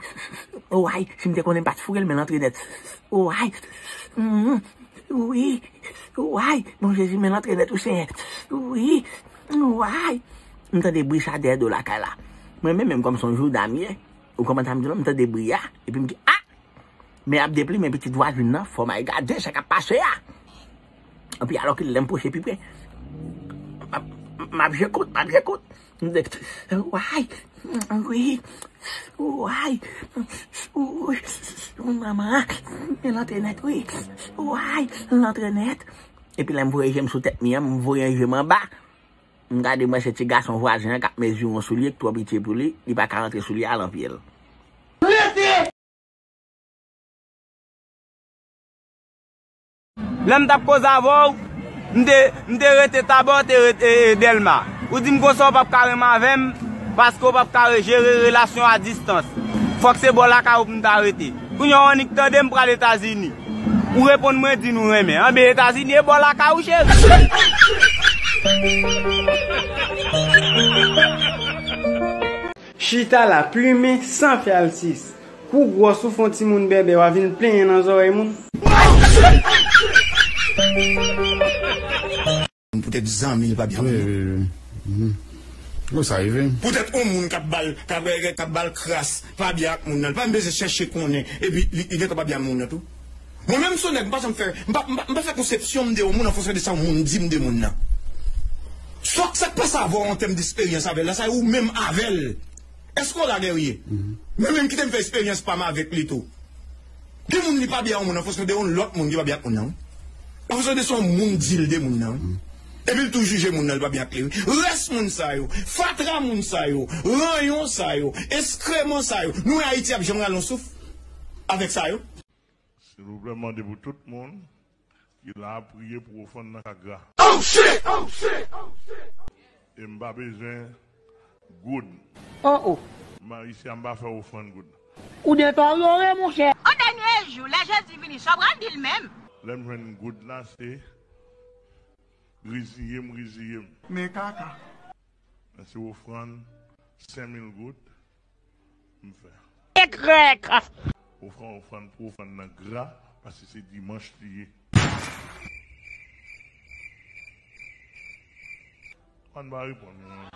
way. Si m te konnen m pa t foure l, men l antre nèt. Way. Mm, wi. Way. Bon Jezi, men l antre nèt, wi Senyè. Wi. Way. M tande bri sa dèyè do lakay la. Mwen menm, menm kòm se yon jouda m ye, ou konprann sa m di w la, m tande bri a, epi m di, a! Men ap deplimen pitit vwazin nan, fò m al gade sa k ap pase a. Epi alòkile lè m pwoche pi pre, m ap, m ap jekout, m ap jekout. M di, way, wi, way, wi, manman, men l antre nèt, wi, way, l antre nèt. Epi lè m voye je m sou tèt mi an, m voye je m anba. M gade, m wè se ti gason vwazen an k ap mezire yon soulye k twò piti pou li, li pa ka rantre soulye a lan pye l. Lè m t ap koze avè w, m te, m te rete Tabò, te rete, e, e, Dèlma. Ou di m konsa w p ap ka renmen avè m, paske w p ap ka re-, jere relasyon a distans. Fòk se bò lakay ou pou m ta rete. Kounye a w annik tande m pral Etazini. Ou reponn mwen, di nou renmen. Anben Etazini e bò lakay ou, cheri. Chita la, plimen, san fè alsis. Kou gwòs ou fè yon timoun bèbè, w a vin plenyen nan zòrèy moun. Poutèt zanmi l pa byen. Wi, wi, wi. Mhm. Bon, sa rive. Poutèt yon moun k ap ba l, k ap, k ap ba l kras, pa byen ak moun nan. Li pa menm bezwen chèche konnen. Epi li, li gentan pa byen ak moun nan tou. Mwen menm, se yon nèg, m pa janm fè, m pa, m pa, m pa fè konsepsyon m de yon moun an fonksyon de sa yon moun di m de moun nan. Sa, sa k pase avè w an tèm de esperyans avè l la, sa e ou menm avè l. Èske w la, Guerrier? Mhm. Mwen menm kite m fè esperyans pa m avèk li tou. Gen moun li pa byen ak yon moun an fonksyon de yon lòt moun ki pa byen ak moun nan, wi. An fonksyon de sa yon moun di l de moun nan, wi. Mhm. Epi l tou jije moun nan, li pa byen ak li, wi. Rès moun sa yo, fatra moun sa yo, ranyon sa yo, eskreman sa yo. Nou wè Ayiti ap janm rale yon souf avèk sa yo? Silvouplè, m mande pou tout moun ki la a priye pou ofrann nan ka gra. Oh, shit! Oh, shit! Oh, shit! E m pa bezwen goud. Oh, oh. M pa, isi a, m pa fè ofrann goud. Ou deteryore, monchè. An dènye jou, lè Jezi vini, sa w pral di l menm? Lè m jwenn goud la, se reziye m, reziye m. Men kaka. Men se ofrann senk mil goud. M fè. Ekrèk! Ofrann, ofrann pou ofrann nan gra, paske se dimanch li ye. Ann pa reponn mwen.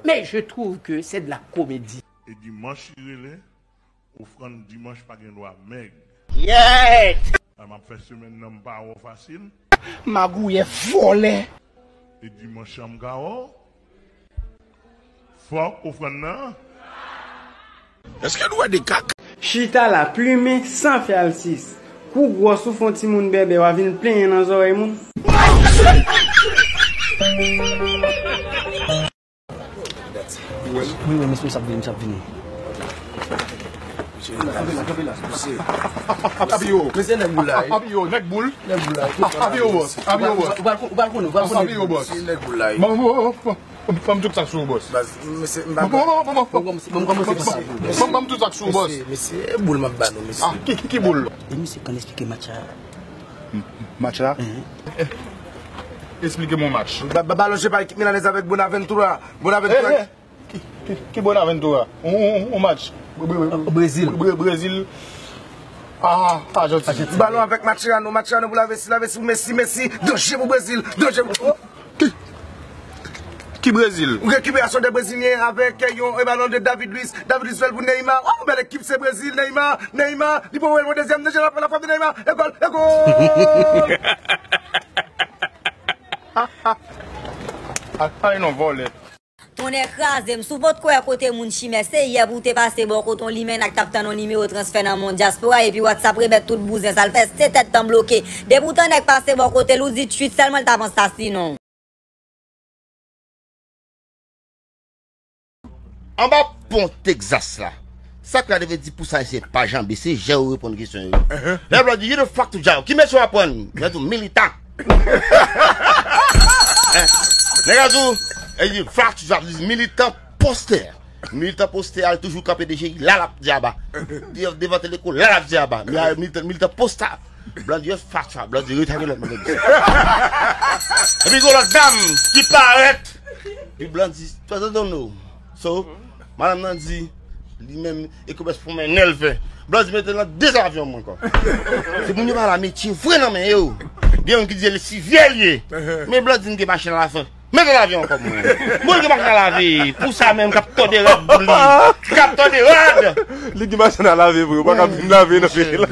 Mais je trouve que c'est de la comédie. E dimanch li rele, ofrann dimanch pa gen dwa mèg. Yèt! A, m ap fè semèn nan, m pa wè w fasil. Magouyè, vòlè. E dimanch an m ka wè w. Fòk ofrann nan. Èske nou wè de kak? Chita la, plimen, san fè alsis. Kou gwòs ou fè yon timoun bèbè, w a vin plenyen nan zòrèy moun. Wi, wi, mesye, misye ap vini, misye ap vini. Api yo. Mesye nèg boul la, wi. Api yo, nèg boul. Nèg boul la, wi. Api yo, bòs. Api yo, bòs. Ou pral konnen, ou pral konnen. Api yo, bòs. Mesye nèg boul la, wi. Ban m, ban m, ban m tout sa k sou ou, bòs. Baz, mesye, m pa. Ban m, ban m, ban m, ban m, ban m, ban m tout sa k sou ou, bòs. Mesye, mesye, e boul m ap ba nou, mesye. Ah, ki, ki, ki boul? E misye konn esplike match la. M-, match la? Mhm. Esplike m yon match. Ba-, ba-, balon je pa ekip Milanese avèk Bonaventura. Bonaventura. Eh, eh. Ki, ki, ki Bonaventura? On, on, on match. Bre-, bre-, Brezil. Bre-, Brezil. Ah, Ajantin. Ajantin. Balon avèk Mascherano, Mascherano pou Lavezzi, Lavezzi pou Messi, Messi. Danje pou Brezil, danje pou. Ki, ki Brezil? Yon rekiperasyon de Brezilyen avèk yon, e, balon de David Luiz. David Luiz fè l pou Neymar. Oh, bèl ekip, se Brezil, Neymar, Neymar. Li pou wè l pou dezyèm, dezyèm, la, la frappe de Neymar. E gòl, e gòl. Ay, ay, non, vòlè. Tonnè kraze m, si w potko wè kote moun chimè, se yè pou w te pase bò kote yon limena k t ap tann yon nimewo transfè nan mond dyaspora, epi WhatsApp remèt tout bouzen sa l fè, se tèt tan bloke. Depi w tann nèg pase bò kote l, ou di tchwit sèlman l t ap ansasinen w. Anba pon Texas la. Sa k la te vle di pou sa, se pa janbe, se jan yo reponn kesyon yo. Lè Blòd di, "You the fuck to Jaw." Ki mesye w ap pran? Yo di w militan. Nèg la di w, e di, "Fuck to Jaw," li di, "Militan postè." Militan postè al toujou kanpe de jeri, la l ap di aba. Devan teleko, la l ap di aba. Militan, militan postè. Blòd di, "Yo, fuck to Jaw." Blòd di, "Rete ak lòt moun." Epi gon lòt dam ki parèt. Epi Blòd di, "Twa zan don nou." So, madanm nan di, li menm, e komès pou men nèl fè. Blòd di, "Mete l nan de avyon mwen ankò." Se moun yo pa la metye vre nan men yo. Gen youn ki di, "Lesivyè l ye." Men Blòd di, "M gen machin nan lafen." Mete l avyon ankò mwen. Moun gen machin nan lave. Pou sa menm, k ap tòde rad pou li. K ap tòde rad. Li gen machin nan lave vre. Ou pa ka vin lave nan peyi la.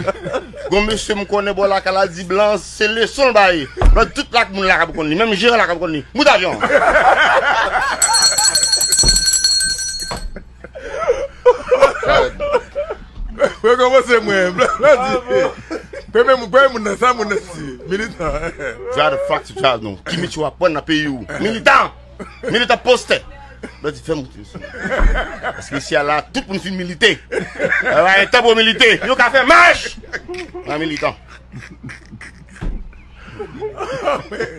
Gon mesye m konnen bò lakay la di blan, se leson l bay. Blan tout lak moun lakay pou konn li. Menm jeran lakay pou konn li. Moute avyon. Mwen kòmanse mwen. Blan, blan di. Premye moun, premye moun nan, sa moun nan di. Militan. Drive the fuck to drive nou. Ki metye w ap pran nan peyi w? Militan. Militan postè. Blan di fè moute. Paske isi a la, tout moun fin milite. Alright, tan pou milite. Yo ka fè mach. Nan militan.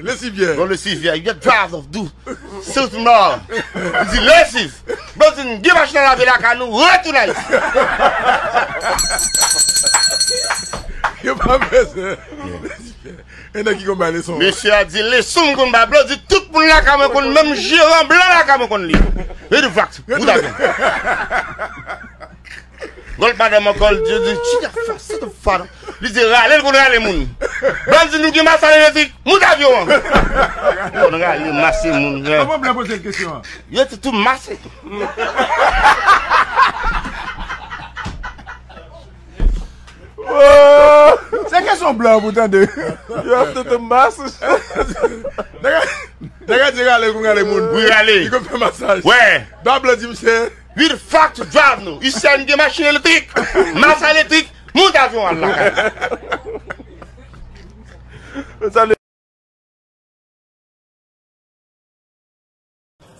Lesivyè. Bon, lesivyè. You get drive of do. Silton Mall. Li di lesiv. Blan di gen machin nan lave lakay nou. Retounen Ayiti. Yo pa bezwen. Lesivyè. E nèg ki konn bay leson. Mesye a di leson m konn bay. Blan di tout moun lakay mwen konn, menm jeran blan lakay mwen konn li. Ready, fact. Moute avyon. Gòl madanm ankò, li di, di, "Chica, fa, se te fa, non?" Li di, "Rale, l konn rale moun." Bandi nou gen masal elektrik, moute avyon an. Konn rale, mase moun, wi. Kòman blan poze l kesyon an? Yo te tou mase tou. Se kesyon blan pou tande. Yo te tou mase. Nèg la di rale, l konn rale moun. Wi, rale. Li konn fè masaj. Wè. Da blan di misye. We the fuck to drive nou. Isi a nou gen machin elektrik, masa elektrik, moute avyon al lakay.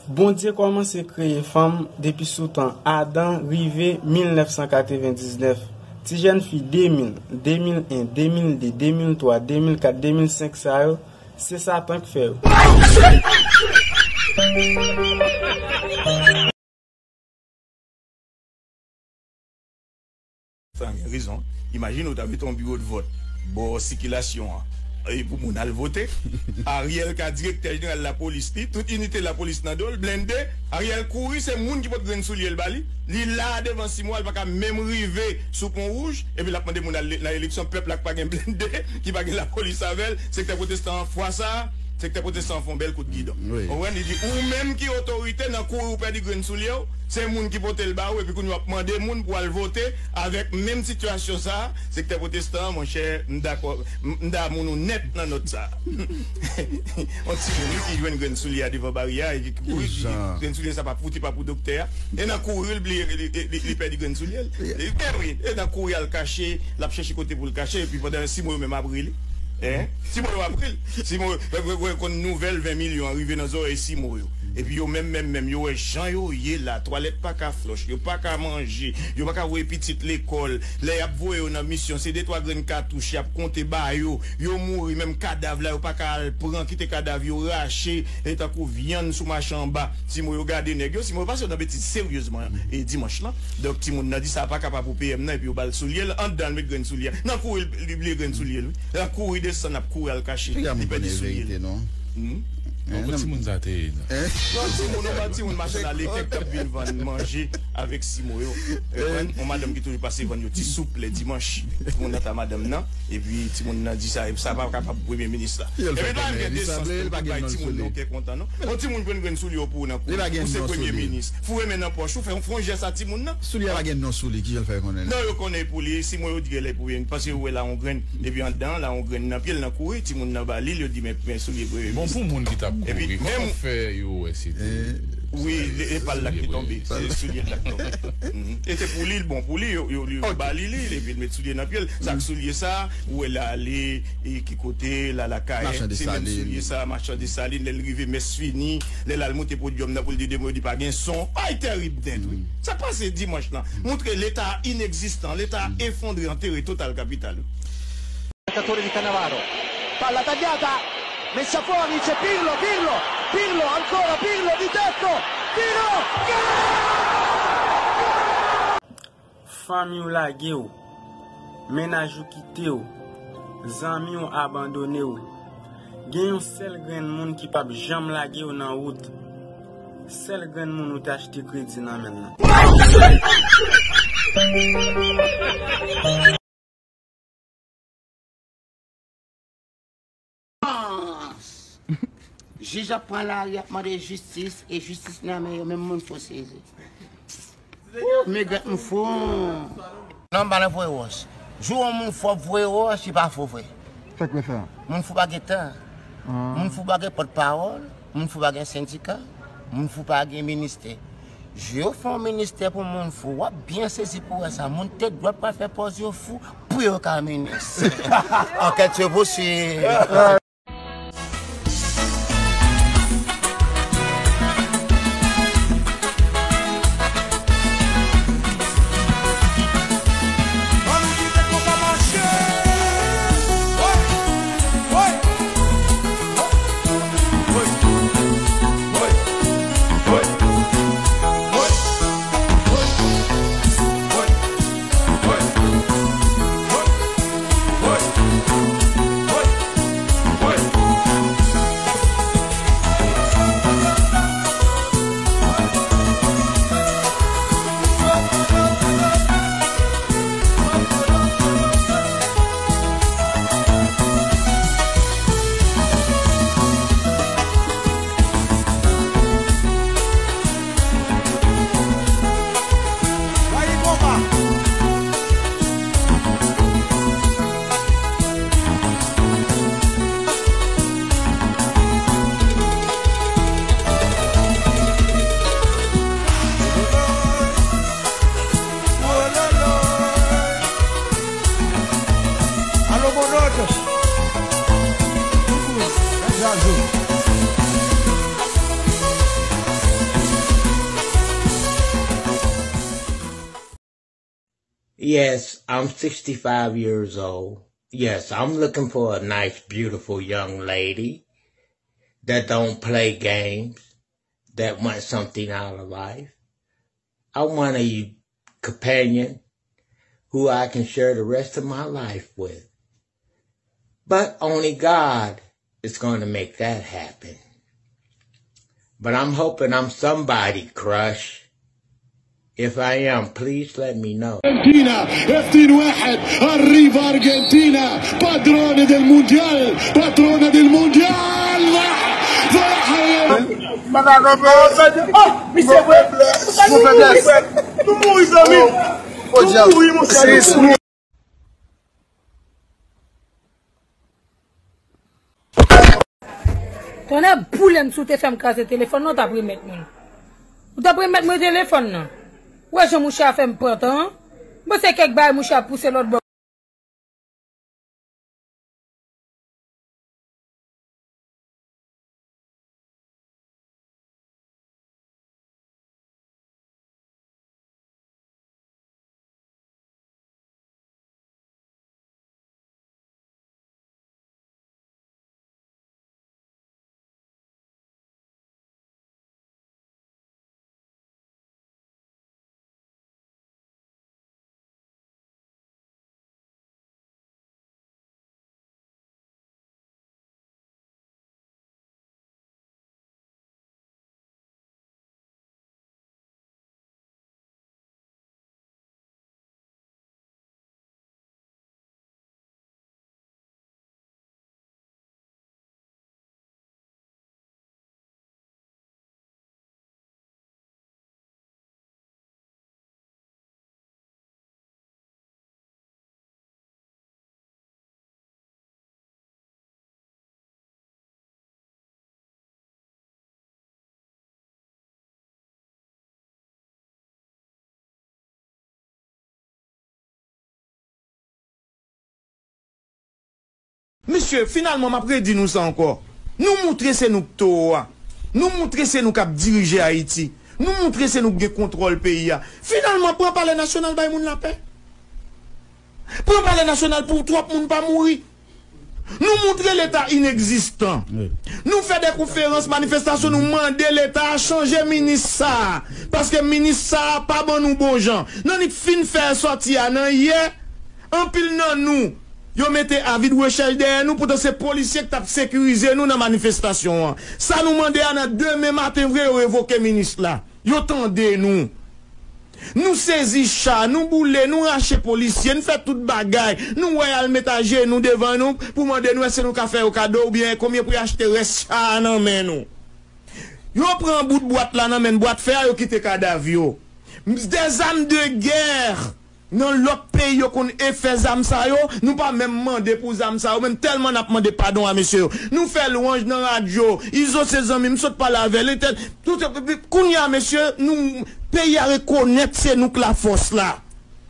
Bondye kòmanse kreye fanm depi sou tan Adan rive mil nèf san katrevendiznèf. Ti jèn fi de mil, de mil en, de mil de, de mil twa, de mil kat, de mil senk sa yo, se Satan k fè yo. Sa gen rezon. Imajine w ta mete yon biwo de vòt bò sikilasyon an, e pou moun al vote. Ariel ka direktè jeneral lapolis li, tout inite lapolis nan do l, blende. Ariel kouri, se moun ki pot grenn soulye l ba li. Li la devan Simo a, li pa ka menm rive sou Pon Wouj, epi l ap mande moun al nan eleksyon, pèp la ki pa gen blende, ki pa gen lapolis avè l, sektè pwotestan an fwa sa a, sektè pwotestan an fè yon bèl kout gidon. Wi. Ou konprann? Li di, ou menm ki otorite nan kouri ou pèdi grenn soulye w, se moun ki pote l ba ou, epi kounye a w ap mande moun pou al vote avèk menm sitiyasyon sa a. Sektè pwotestan an, monchè, m dakò, m, m damou nou nèt nan nòt sa a. Yon timoun wi ki jwenn grenn soulye a devan baryè a, e ki kouri, ki di grenn soulye sa pa pou, te pa pou doktè a. E nan kouri, li bliye, li, li, li, li pèdi grenn soulye l. Li, e wi, e nan kouri al kache, l ap chèche kote pou l kache, epi pandan Simo yo menm ap ri li. Hein? Simo yo ap ri l. Simo yo, wè, wè, wè, konn nouvèl ven milyon an rive nan zòrèy Simo yo. Epi yo menm, menm, menm, yo wè jan yo ye la, twalèt pa ka flòch, yo pa ka manje, yo pa ka voye pitit lekòl. Lè y ap voye yo nan misyon, se de twa grenn katouch y ap konte ba yo, yo mouri, menm kadav la, yo pa ka al pran, kite kadav yo rache, e tankou vyann sou mache anba. Simo yo gade nèg yo, Simo yo pase yo nan betiz seryezman, e dimanch lan. Donk, timoun nan di sa pa kapab pou P M nan, epi yo ba l soulye l, anndan l met grenn soulye a. Nan kouri, li bliye grenn soulye l, wi. Nan kouri desann, ap kouri al kache, li pèdi soulye l. Hmm? Bon, kot timoun sa te ye, non? Non, timoun, yon bann timoun machann ale kèk t ap vin vann manje avèk Simo yo. Konprann? Yon madanm ki toujou pase vann yo ti soup lè dimanch. Timoun nan ta madanm nan. Epi timoun nan di sa, sa pa kapab premye minis la. Epi pa gen de sans pou bay timoun nan kè kontan, non. Yon timoun jwenn grenn soulye w pou w nan kou, ou se premye minis. Foure men nan pòch ou, fè yon, fè yon jès a timoun nan. Soulye a pa gen non sou li, kijan l fè konnen? Non, yo konnen pou li, Simo yo di lè pou li, paske yo wè la yon grenn, epi anndan la yon grenn nan pye l nan kouri, timoun nan ba li l, yo di men, men soulye premye minis. Bon, pou moun ki t ap kouri, kòman fè yo wè se te wi, e pa l la ki tonbe, se soulye l la ki tonbe. Mhm. E se pou li, l bon pou li, yo, yo, yo ba li li, epi l met soulye nan pye l. Sa k soulye sa, ou wè l ale, e ki kote, l al lakay, se menm soulye sa, machann Desalin, lè l rive mès fini, lè l al moute podyòm nan pou l di de mo, yo di pa gen son. Ay, tèrib nèt, wi. Sa k pase dimanch lan, montre Leta inegzistan, Leta efondre, antere total kapital, wi. Marcatore di Cannavaro. Palla tagliata, messa fuori, c'è Pirlo, Pirlo, Pirlo, ancora Pirlo di testa, tiro! Gol! Fanmi w lage w, mennaj ou kite w, zanmi w abandone w. Gen yon sèl grenn moun ki p ap janm lage w nan wout. Sèl grenn moun ou te achte kredi nan men l lan. Jij ap pran lari, ap mande jistis, e jistis nan men yo, menm moun fou sezi. Ou, migrant m fou. Non, m pa nan voye wòch. Jou yon moun fou ap voye wòch, li pa fou vre. Sa k wè sa? Moun fou pa gen tan. Ah. Moun fou pa gen pòtpawòl. Moun fou pa gen sendika. Moun fou pa gen ministè. Jou yo fè yon ministè pou moun fou, w ap byen sezi pou wè sa. Moun tèt dwat pral fè pòz yo fou pou yo ka minis. Ankèt se pousib. Yes, I'm sixty-five years old. Yes, I'm looking for a nice, beautiful young lady that don't play games, that want something out of life. I want a companion who I can share the rest of my life with. But only God is going to make that happen. But I'm hoping I'm somebody crush. If I am, please let me know. Argentina, اتنين واحد, arriva Argentina, padrone del mundial, padrone del mundial. Misye vre. Nou mouri zanmi. Nou mouri monchè. Tonnè boule m, si w te fè m kraze telefòn nan, w t ap remèt mwen l. Ou t ap remèt mwen telefòn nan. Ou wè jan mouche a fè m pran tan an? M panse kèk bagay mouche a pouse lòt bò. Mesye, finalman, m ap redi nou sa ankò. Nou moutre se nou k towo a. Nou moutre se nou k ap dirije Ayiti. Nou moutre se nou k gen kontwòl peyi a. Finalman, pran Palè Nasyonal bay moun lapè. Pran Palè Nasyonal pou twòp moun pa mouri. Nou moutre Leta inegzistan. Wi. Nou fè de konferans, manifestasyon, nou mande Leta a chanje minis sa a. Paske minis sa a pa ban nou bon jan. Nan li fin fè sòti a nan yè, anpil nan nou, yo mete avi de rechèch dèyè nou, poutan se polisye ki t ap sekirize nou nan manifestasyon an. Sa nou mande a nan demen maten vre, yo revoke minis la. Yo tande nou. Nou sezi cha, nou boule, nou rache polisye, nou fè tout bagay. Nou wè y al met ajenou devan nou pou mande nou èske nou ka fè yo kado oubyen konbyen pou y achte rès cha a nan men nou. Yo pran bout bwat la nan men n, bwat fè a, yo kite kadav yo. Des armes de guerre. Nan lòt peyi yo konn e fè zam sa yo, nou pa menm mande pou zam sa yo, menm tèlman n ap mande padon a mesye yo. Nou fè lwanj nan radyo, Izo se zanmi m, m sot pale avè l, entèl, tout, kounye a mesye, nou, peyi a rekonèt se nou k lafòs la.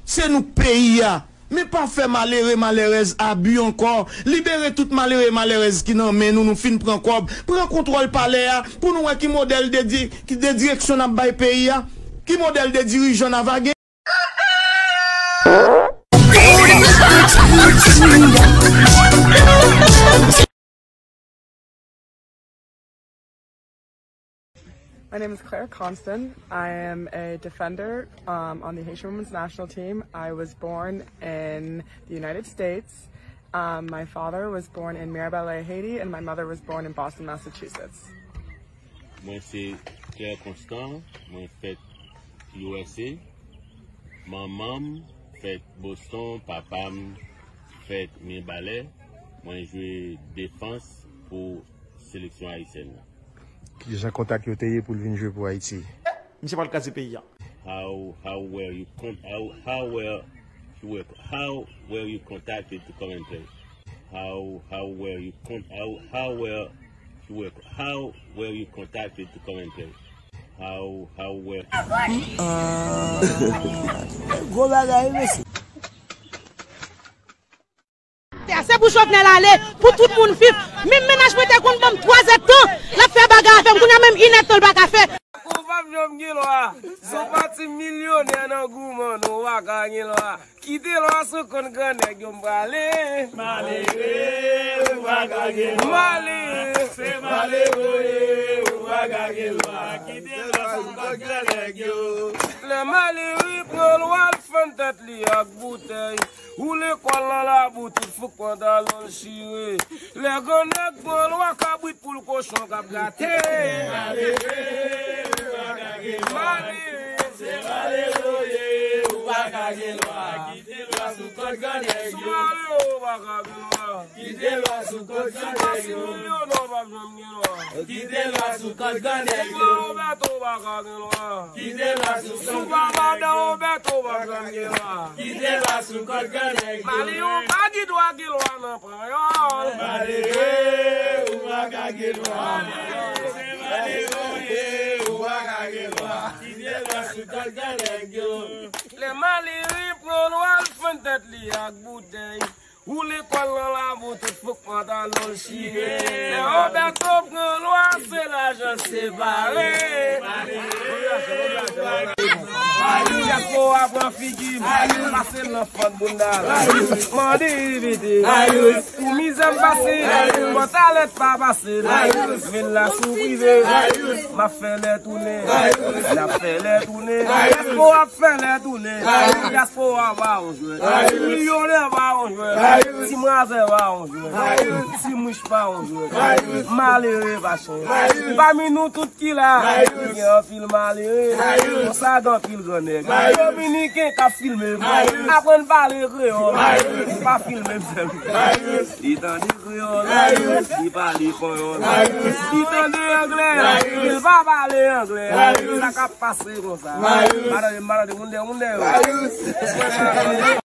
Se nou k peyi a. Men pa fè malere, malèrèz abi ankò. Libere tout malere, malèrèz ki nan men nou, nou fin pran kòb. Pran kontwòl palè a pou nou wè ki modèl de di-, ki de direksyon n ap bay peyi a. Ki modèl de dirijan n ava gen. My name is Claire Constant. I am a defender, um, on the Haitian Women's National Team. I was born in the United States. Um, my father was born in Mirebalais, Haiti, and my mother was born in Boston, Massachusetts. Mwen se Claire Constant, mwen fèt U S A. Manman m fèt Boston, papa m fèt Mirebalais. Mwen jwe defans pou seleksyon ayisyèn nan. Kijan kontak yo te ye pou l vin jwe pou Ayiti? Misye pral kraze peyi a. How, how were you con-, how, how were you were, how were you contacted to come and play? How, how were you con-, how, how were you were, how were you contacted to come and play? How, how were Gwo bagay, mesye. Te Se pou Jovenel ale, pou tout moun viv. Menm mennaj mwen te konn ban m twa zèdtan, l ap fè bagay avè m. Kounye a menm inèdtan l pa ka fè. Ou p ap janm gen lwa. Si w pa ti milyonè nan goumen w, ou pa ka gen lwa. Kite lwa sou kont gran nèg yo, m prale. Malere, ou pa ka gen lwa. Malere. Se malere w ye, ou pa ka gen lwa. Kite lwa sou kont gran nèg yo. Lè malere pran lwa, l fann tèt li ak boutèy. Ou lekòl nan labou, tout fouk pantalon l chire. Lè gran nèg pran lwa, kabrit, poul, kochon k ap gate. Malere, se malere w ye, ou pa ka gen lwa. Kite lwa sou kont gran nèg yo. Malere, ou pa ka gen lwa. Kite lwa sou kòd granmèt yo. Milyon w p ap janm gen lwa. Kite lwa sou kòd granmèt yo. Ou pa Roberto, ou pa ka gen lwa. Kite lwa sou kòd granmèt yo. Ou pa madan Roberto, ou p ap janm gen lwa. Kite lwa sou kòd granmèt yo. Mali, ou pa gen dwa gen lwa nan panyòl. Malere, ou pa ka gen lwa. Malere, ou pa ka gen lwa. Kite lwa sou kòd granmèt yo. Lè malere pran lwa, l fann tèt li ak boutèy. Ou lekòl nan labou, tout fouk pantalon l chire. Lè Roberto pran lwa, se lajan separe. Dyaspora pran figi m, pase l nan fant bounda l. Mande envite. Pou mizè m pase, pantalèt pa pase. Vin la sou prive, m ap fè lè tounen. N ap fè lè tounen. Dyaspora ap fè lè tounen. Dyaspora pa yon jwèt. Milyonè pa yon jwèt. Ti manzè pa yon jwèt. Ti mouch pa yon jwèt. Malere pa chanyen. Pami nou tout ki la, gen anpil malere. Konsa gen anpil gran nèg. Dominiken k ap filme m. Aprann pale kreyòl. Pa filme m sèlman. Li tande kreyòl, li pale panyòl. Li tande anglè, li pa pale anglè. Sa k ap pase konsa? Malere, malere, moun dèyè, moun dèyè.